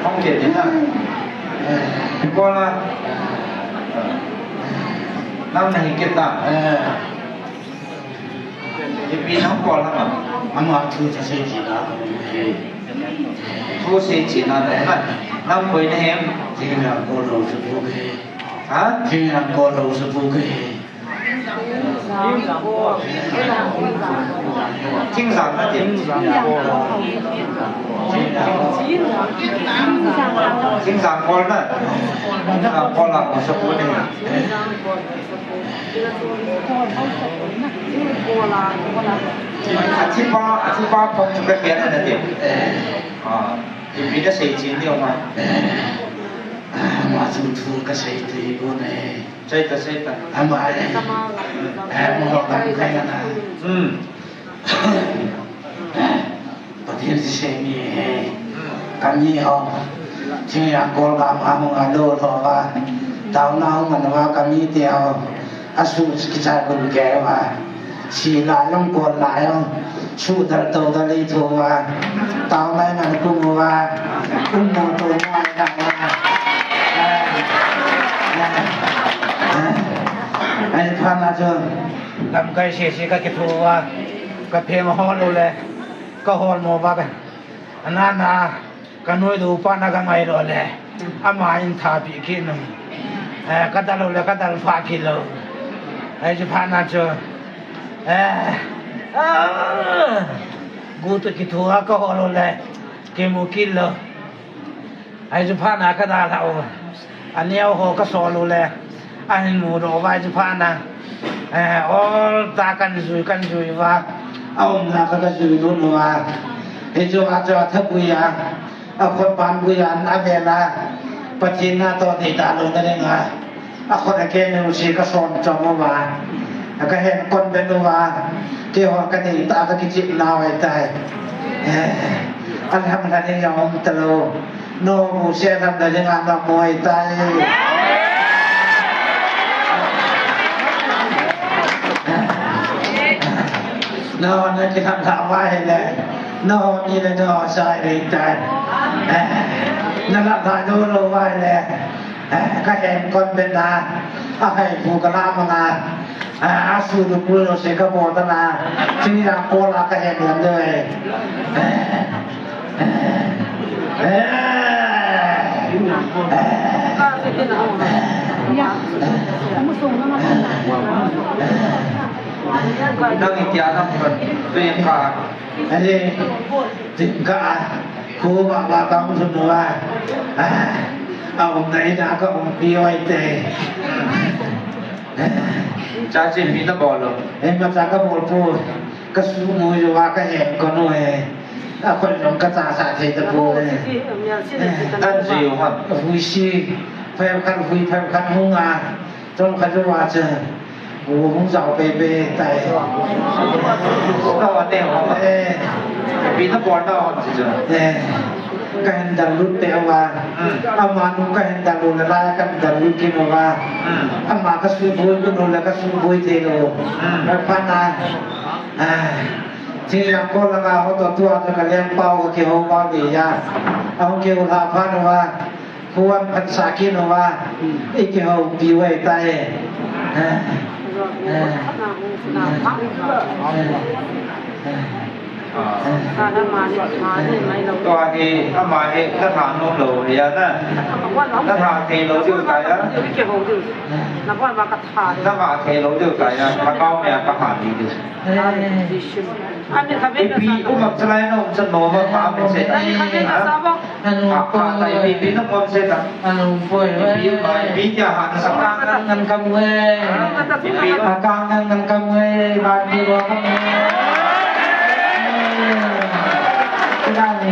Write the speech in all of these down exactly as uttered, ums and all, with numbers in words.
Hong ke ding na. Bola. Nang nahi kita. Ipi nang bola ma. Ama thu cha sei chi na. Thu sei chi na na. Nang koi na hem. Thing yang ko lo su pu ke. Ha? Thing yang ko lo su pu ke. Thingzang na ti. Thingzang kol na. Thingzang kol la ko sa ko ni. Athi pa, athi pa phong chu ka khen na ti. Ah, ipi na sei chin ni ma. Ma chu thu ka sei ti ko ne. Sei ta, sei ta. Ama, eh, eh, mo ho kam kai na. Hmm. Pathen sisei mi he. Hmm. Kami ho. Thing yang kol gam a hung a do tho va. Tao na hung man va kami te ho. A su kichai kun ke va. Si la long kol la long. Su dal to dal i tho va. Tao mai man kum va. Kum mo to mo ai na va. Ai pha na chu. Lamkai sese ka kitho uva, ka pheng hol u le, ka hol mo uva ka. Ana na, ka noidu pa na ka ngai lou le, ama in tha pi kit nu. Eh, ka dal u le, ka dal pha kit lou. Ai chu pha na chu. Eh, ah, gu tu kitho uva ka hol u le, kimu kit lou. Ai chu phat na ka dalha u. Aneo ho ka sol u le. Ahin mu doh uva ai chu phat na. Eh, ol ta kan jui, kan jui uva. Aumna ka, ka jui lut uva. Hichu a chu a tha pui a. A khut pan pui a, a vel a. Pathen na toh dei ta lou na ding a. A khut a keng u si ka son chom uva. Ka hen kon ben uva. Keiho ka dei ta ka kichep nau ahitai. Eh, a lam la ding jong um talou. No mu se lam la ding a na moi tai. No, na kilam la uva hile. No, ni le no sai le tai. Eh, na la ba no lo uva hile. Eh, ka hen kon ben na, a hai bu ka la ma na, eh, a su du pu lo se ka bo ta na, chi ya ko la ka hen yan de. Eh, eh, eh, eh. Nang i tia na pun, tu yang ka. Ani, tingkah a, khu ma ma bang sun uva. Ah, a um na ina ka um pi oi te. Cha chi mi na bol lo. Ei ma cha ka bol pu. Ka su mu uva ka hen kon u e. A khon jong ka cha sa thei ta pu e. Tan ji u ha. Hui si. Phai khan hui phai khan hung a. Trong khat chu va chu, u hung jao pei pei tai. Ka va te ho. Eh. Pi na por na ho chi chu. Eh. Ka hin dal lut te va. Hmm. Ama nu ka hin dal lut la ka hin dal lut ki va. Hmm. Ama ka su boi ku nu la ka su boi te lo. Hmm. Ka pa na. Ah. Thing yang ko la ka ho to tua ka leng pau ka ki ho pa bi ya. Ahung ki u la pa nu va. Khuan phat sa kit uva, i kihoupi uve tai. Tua hi, ama hi, ka tha nom lou hi a na. Ka tha thei lou diu tai a. Ka tha thei lou diu tai a. Ka kau mia ka tha thei diu. Ipi um a chalai na um chan mo ba pa me se. Anu poi. Ipi, ipi na pon se ta. Anu poi. Ipi ma, ipi tia ha na sa. Akang ngan ngan kam we. Ipi. Akang ngan ngan kam we. Ba ni ro kam we. Kidang ni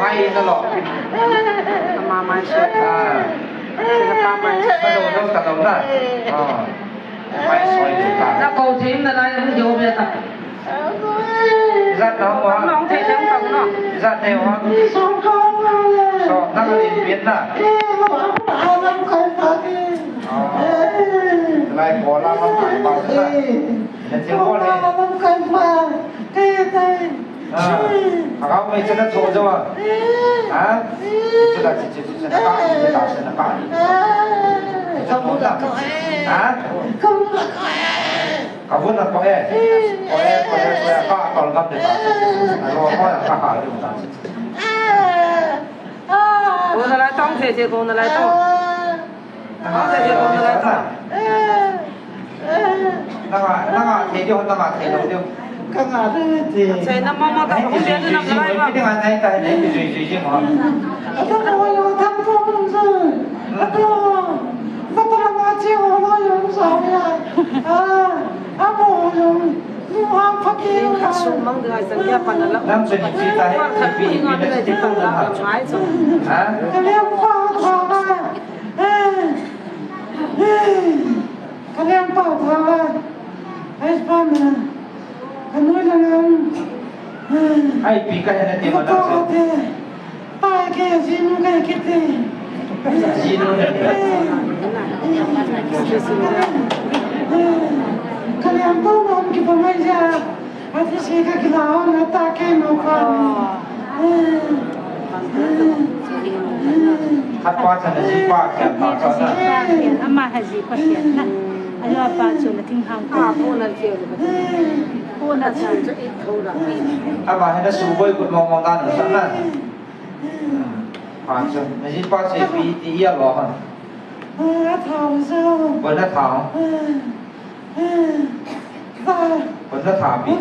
Mai na lo. Mai soi. Ah. Ka lo lo ka lo na. Ah. Mai soi ka. Na ko thim na lai hung jo be ta. Ijat na ho. Nong thei thei tau na. Ijat na ho. So, na ka lin pin na. Oh. Lai ko la ma kai pa na. Na thil ko le. Ah, agao mai chana tho jo a. Ha? Chana chi chi chi chana ka ni ta chana ka ni. Ka mu la ko e. Ha? Ka mu la ko e. Ka mu la ko e. Ko e, ko e, ko e, ka tol gam de ka. Alo ko ka ha lu ta. Ko na lai tong che che ko na lai tong. Tong che che ko na lai tong. Nanga, nanga thei diu, nanga thei lou diu. Ka nga de ti. Che na mama ka hum de na lai ba. Ti ngai nai ta nai ti jui jui jui mo. Ata mo yo tham ko mo zo. Ata. Ba ta la ma che o lo yo sa ya. Ah. Amo yung, yung ang pati yung ka sumang dengan saya panala. Nang sini kita hai, kita ini kita tu dah. Ha? Kaliang pa thawa. Eh. Eh. Kaliang pa thawa. Ai pa na. Anu lang ang. Ai, pika na ti mana. Pai ke jinu ke kiti. Jinu ke. Kaliang pa na ki pa mai ja. Ati si ka kila na ta ke no pa. Khat pa chana ji pa kya ta chana. Ama ha ji pa kya na. Ayo pa chu na thing hang ko. Ko na chu. Ama ha na su boi kut mong mong ta na sa na. Pha chu, na ji pa che pi ti ya lo ha. Ko na tha. Ko na tha pi.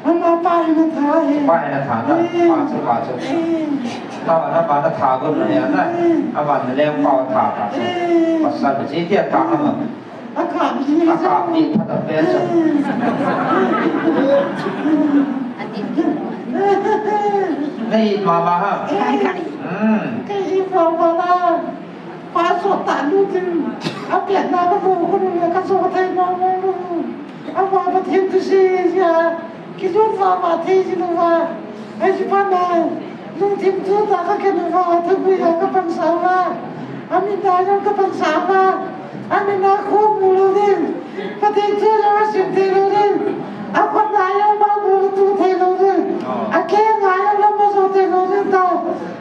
Ama pa na tha he. Pa na tha na. Pha chu, pha chu. Na, na pa na tha ko na ya na. Ama na leng pa tha ta. Pasal ji ti ta ha ma. Akap ni phat a pe chu. Nei mama ha. Hmm. Kei hi mama la. Pa so ta lu tin. A pe na ka bu ko ni ka so thei mama lu. A pa pa thim tu si ya. Kilut vava thei ji louva. Ahi chu pa na, lungthim chu ta ka khen uva, thagui a ka pansa uva. Amin a jong ka pansa uva. Amin a khu mu lou ding. Pathen thu jong a sim thei lou ding. A khut a jong ma mu lou tu thei lou ding. A keng a jong la ma jo thei lou ding ta.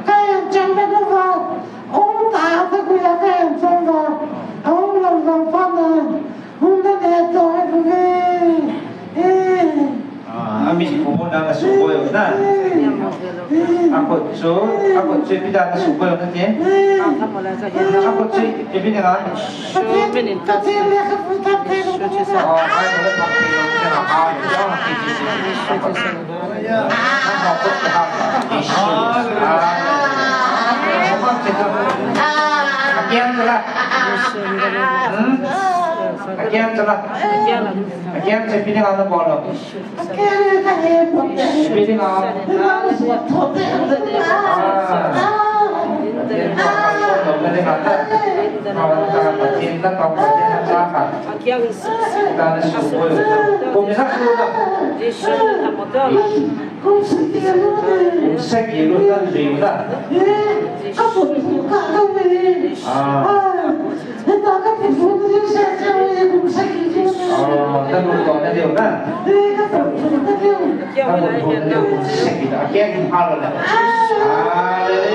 Ka en chang na uva. Chu, a khut chu ipi dan a suhboi u nati? A khut chu ipi dinga? Oh, ai, a khut chu ha. Ah, a kiang chu la. Hmm? A kiang chu la. A kiang chu ipi dinga nabol u? Ah, ka lut lou na diu na. Ka lut lou na diu, kum sagi na. A kiang in hal le. Ah, le le.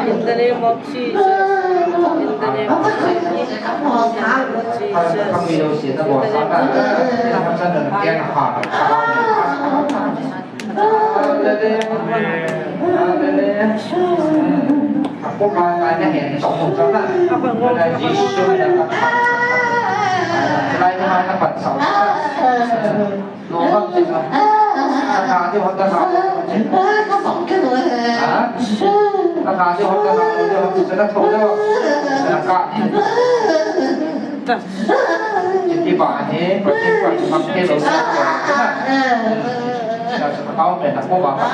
In the name of Jesus. In the name of Jesus. Ka lut lou si na bo sa na. Ka lut lou na kiang hal. Iti ba ni, pati pa ti ma ke lo sa ko na. Sa sa ka pe na ko ba ba.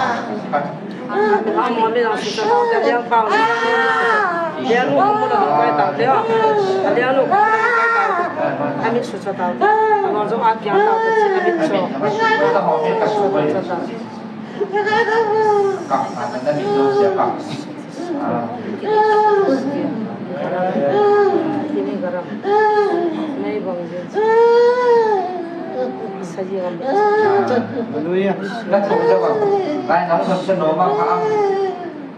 Amo mi lang su sa ta, liang pa. Liang lu mo na ko ta, liang. Liang lu mo na ko ta. Ami su sa ta. Amo zo a kiang ta, ami so. Ka na na ni no sia ka. Hallelujah. Na thum ja ba. Lai nang sam sa no ma ka.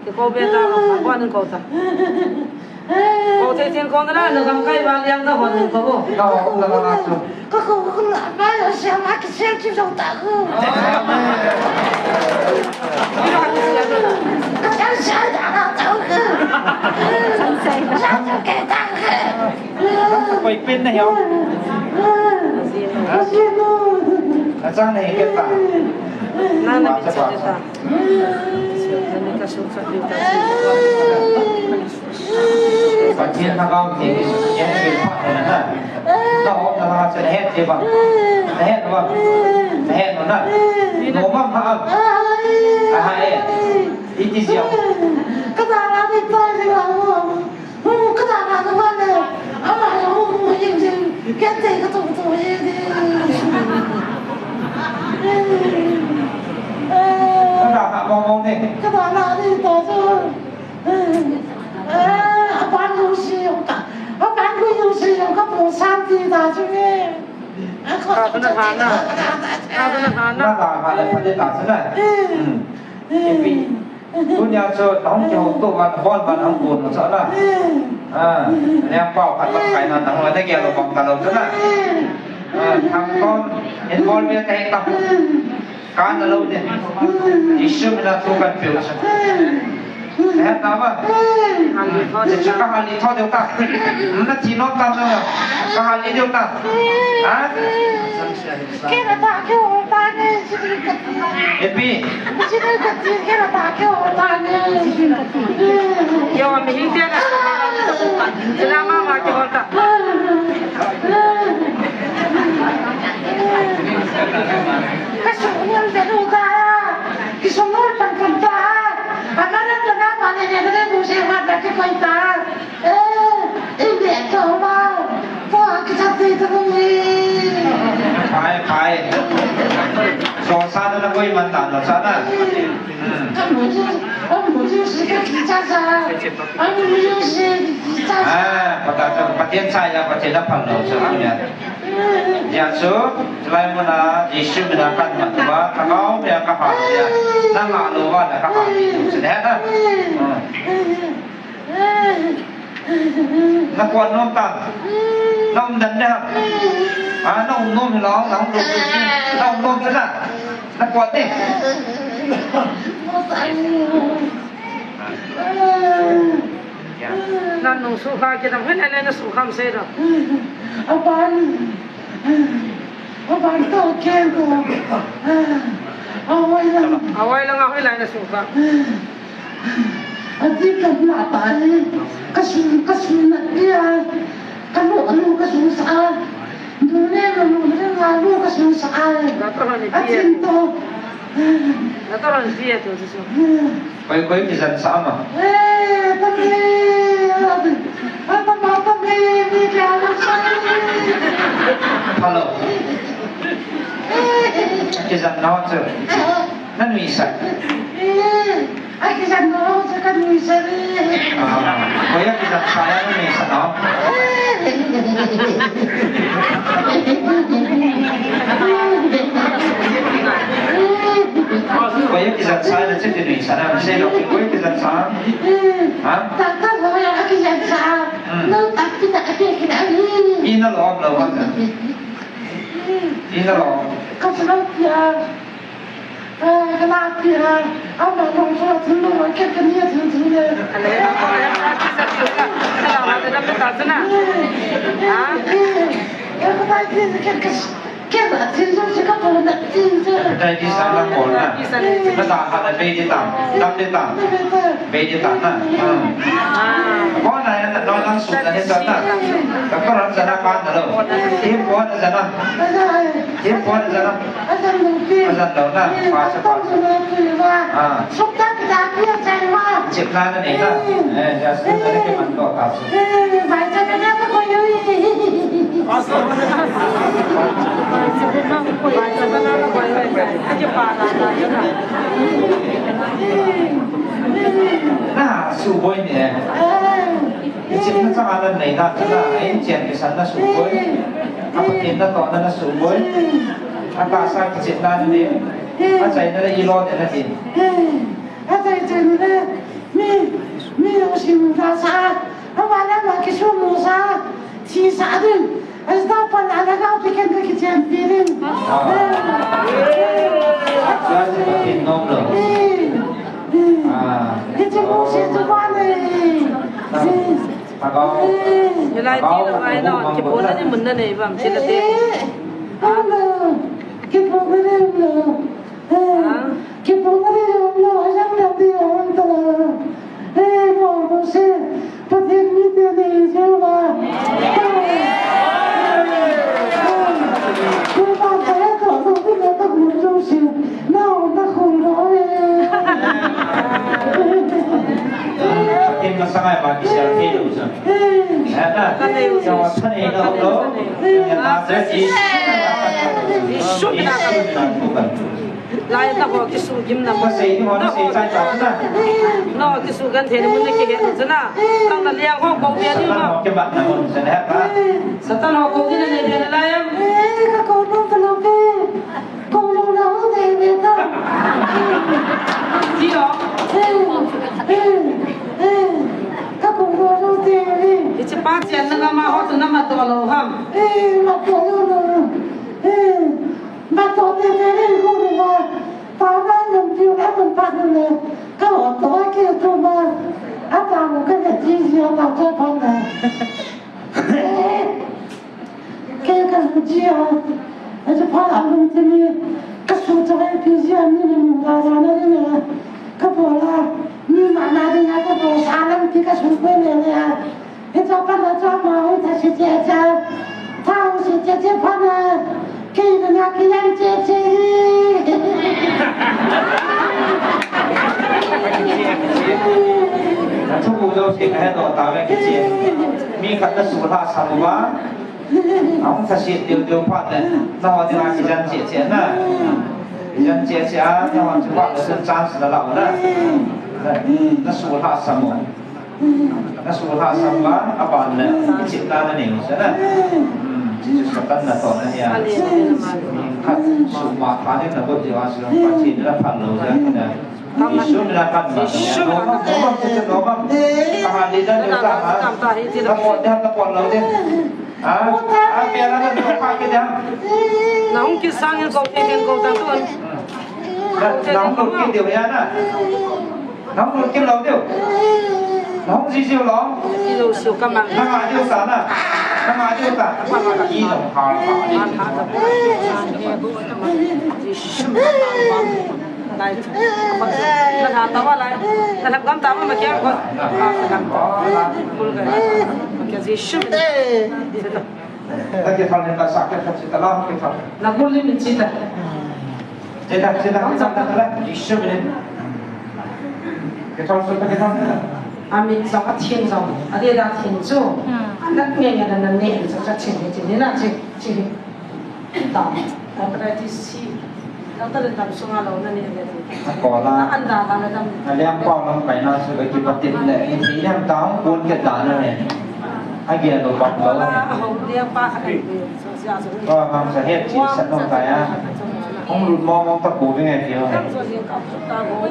Ke ko be ta, ko nin ko ta. Ko te tin ko na na gam kai ba liang ta hon ko. Ka ho na na chu. Ka ko ko na ba yo sia ma ki sia ki zo ta ko. Ka sia sia da na ta ko. Sa ke ta ko. Koi pen na hiau. Achang na hi ke ta. Na na mi cha ta. Na mi ka su cha ta. Pathian na gam ti. Yang ke pa na na. Na ho na na cha he ti ba. Na he ba. Na he na. No ba ha. Aha e. Iti siau. Ka ba na mi pa ni ba. Ka ta ka ka ba le, ama ya hu hu yin jin, ka te ka tu tu yin jin. Ka ta ka mo mo ne. Ka ta na ni ta chu. Eh, a ban lu si yong ka. A ban lu yong si yong ka po san ti ta chu ne. A ko ta na ha na. A na ha na. Na ta ha le pa de ta chu na. Eh. Hmm. Eh. Tunia chu nahung kihouto uva, nabol uva, nahung gon u chu na. Ah, nangpau khat lamkai na, nahung na gel u bang talou chu na. Ah, thangthon, involve ve kahi ta. Kana lou ding. Jesu mina thu kahin peh u chu. Nahet nau va? Hiche chu kahal lih tho diu ta. Nathi nom tam na. Kahal lih diu ta. Ha? Kei na ta, kei hol ta ne, sini kati. Epi. Sini kati, kei na ta, kei hol ta ne. Yo, mi hing te na. Sina mama kei hol ta. Ka sungul de lu ta. Ki sungul pan pan ta. Ama na ta na ma ne ne ne bu se ma ta ki koi ta. Eh, i beh tho ma. Tho a kicha ti tho ni. Phai, phai. Josa na na koi man ta na sa na. Hmm. Ka mu ji, ka mu ji si ka kicha sa. Ka mu ji si kicha sa. Ah, pata ka, Pathen cha ya, Pathen na phal lou sa na ya. Ya chu, lai muna, Jesu mina kan mat ba, ka kau me ka ha ya. Na nga lou va na ka ha. Chu le na. Hmm. Na kuan nom ta. Na um dan de ham. A, na um nom hi lo, na um nom. Na um nom chu na. Na pot de. Ya. Na nung su kha kidam, hoilai lai na su kham sei do. Aban. Aban to ken to. Awai lang. Awai lang a hoilai na su kha. Ati ka na ta e. Ka su, ka su na dia. Ka lu, lu ka su sa. Lu le, lu le, lu ka su sa. Atin to. Na to ran dia to su. Koi, koi kijan sa ma. Eh, tami, tama, tami, mi kya na sa. Hello. Kijan na ho chu. Na nuisat. Eh, a kijan na ho chu ka nuisat e. Ah, koi a kijan sa ya na nuisat na. Koi a kijan sa na chu nuisat na. Sei lo, koi a kijan sa. Ha? Ta ta lo ya a kijan sa. Hmm. No ta ti ta a ti ki da ni. Ina lo, lo wa. Ina lo. Ka sa lo ya. Eh, ka na pi ha, ama nong so thil lo, ka ka ni thil thil le. Ale, na ko ya, ka sa thil ka. Ka la ha, na ka ta sa na. Ha? Eh, eh, ka ta ki, ka, ka, ka na thil so, ka ko na thil so. Ka ta ki sa na ko na. Na ta ha na be di ta, ta de ta. Be di ta na. Ah. Ko na ya na, na su na he ta na. Ka ko ran sa na ka na lo. Ki ko na sa na. Ki ko na sa na. Ajan lungpi. Ajan lou na, eh, pa sa pa. Atom sa na tu ma. Ah. Sukta kita kia chang ma. Chip na na ni na. Eh. Eh, just na ni man to ka. Eh, bai cha na na ko yo. Na, su boi ni. Eh. Kichepna chang a na nei na, na, eh, chen kisan na su boi. A Pathen natohna na su boi. A tahsa kichepna na nei. A chaina na ilo de na din. A chai chai na mi, mi usim na sa. A wala ma kisu mu sa. Thi sa din. A sta pa na na ga ki ken ki chen pi din. Ah. Eh. Sa si Pathen nom lo. Eh. Eh. Ah. Kichi mu si tu pa ne. Ah. Helai ti lo ngai no, kipona ni mun na nei bam, sila te. Hello. Kipona ni lo. Kipona ni lo, ajang na ti on ta. Eh, mo mo se. Pathen mi te ni je ba. Ko ba ta ya to, to ti na ta mun jo si. Na, na khun lo e. Pathen masanga ba kisel thei lou chu. Eh, na, ka nei lou. Ka nei lou. Ka nei lou. Ka nei lou. Isu na. Isu na. Lai ta ho kisu gim na. Ka sei ni ho na sei chai ta na. No, kisu gan the ni mun na kihe na. Tang na liang ho ko bia ni ma. Ke ba na mun sa na ba. Satan ho ko ni na ne bia na lai am. Eh, ka ko no ka lo ke. Ko lo na ho de de ta. Ti ho. Eh, eh, eh. Ka ko lo lo de de. Ichi pa chian na ma ho tu na ma to lo ham. Eh, ma to lo lo. Eh, ma to de de de ko lo ma. Pa ma ngam piu na ngam pa lo le. Ka lo to ke to ma. A pa mo ka de ji ji a pa to pa na. Kei ka su ji a, a ji pha la lung ti ni, ka su cha wai pi ji a ni ni mu la ja na ni na, ka bo la, ni ma na ni na ka bo sa lang ti ka su ko le le a. He cha pa na cha ma hu ta si che cha, ta hu si che che pa na, kei na na ki yang che che. Na chu mu jo si ka he do ta ve ki che. Mi khat na su la sa lu ba. Ahung thasit tiu tiu phat le, nangho dinga kijen cheh cheh na. Kijen cheh cheh a, nangho chu phat le chance na la u na. Na, na su lhasam u. Na su lhasam uva, aban le, kichepna na nei u chu na. Hmm, chu chu Satan natohna ahi a. Khat su ma tha ding na got diu a chu, Pathen in aphal lou jeh a na. Jesu min a kan ba. Jesu min a kan ba. Nom am, nom am, nom am. Ka han le na, na, na, na, na pot ding, na pot lou ding. A, a, pia la na, no, pa ke jam. Na hung kit sang in ko, ke ken ko ta tu. Na, na hung lut kit diu ya na. Na hung lut kit lou diu. Na hung ji ji lou. Ji lou siu ka mang. Na nga diu ta na. Na nga diu ta. I lou ha ha. Ha ha. Ji shim. Lai. Ka tha ta wa lai. Ka lhap gam ta ma ma kia ko. Ka lhap ta. Kul ga. Ma kia ji shim. Ta ke thal ne ta sa ke thal si ta la ke thal. Na kul ni min si ta. Che ta, che ta, che ta, che ta la. Ji shim ne. Ke thal su ta ke thal. A min sa a thin sa. A de da thin su. A nak nge nge na na ne sa sa thin ne thin ne na chi chi. Dam, arthritis hi, doctor in dam sunga lou na ni le. Akola. An da da na dam. A liang pau lam kai na su ka kipat in le, in si liang tang pun ke da na ne. A gia lo bang lo ne. A ho liang pa khat an pe. So sia so. Ko ham sa het chi sa no ta ya. Hong lut mo mo ta ko ve ngai ti ho ne. So sia ka ta go.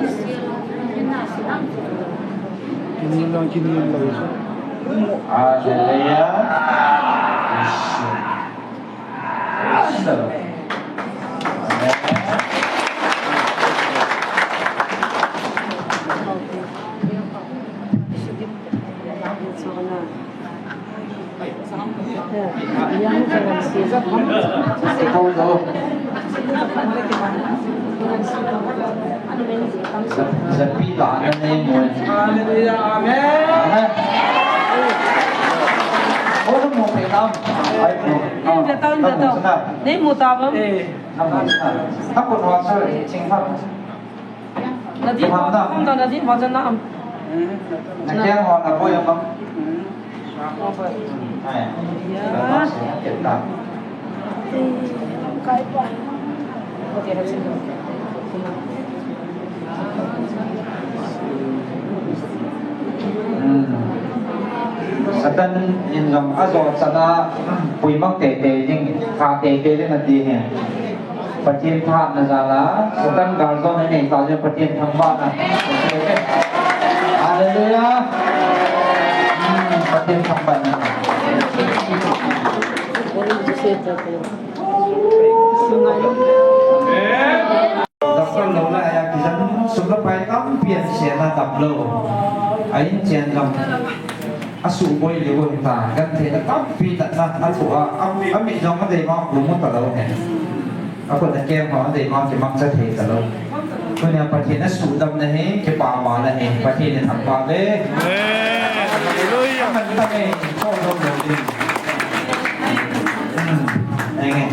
Kini lang kini lang. Hallelujah. Hallelujah. Amen. Amen. Ora mo pe tam. Ai mo. Ni mu ta bang. Eh. Na din ho, na din ho, na din ho, na am. Na keng ho, na boy am. Ai. Ya. Hmm. Satan in jong ajo chana, hmm, puimang teitei ding, tha teitei ding ati hi. Pathen phatna jal a, Satan galjona nei ta jeh, Pathen thangvahna. Hallelujah. Hmm, Pathen thangvahna. Doctor lou la ya kijan sum le pai tampi an sena dam lou. A in chen lam. Asuh boi leu ta, genthei na tampi na, na, na thu a, a, a mit jong a dei ma, bu mu ta lou he. A khut a keng ho a dei ma, kimangcha thei ta lou. Tunia Pathen asuhdamna hi, kipah ma na hi, Pathen in thangvah ve. Amen. Hallelujah. Amen. Amen. Ko lou lou ding. Hmm. Amen.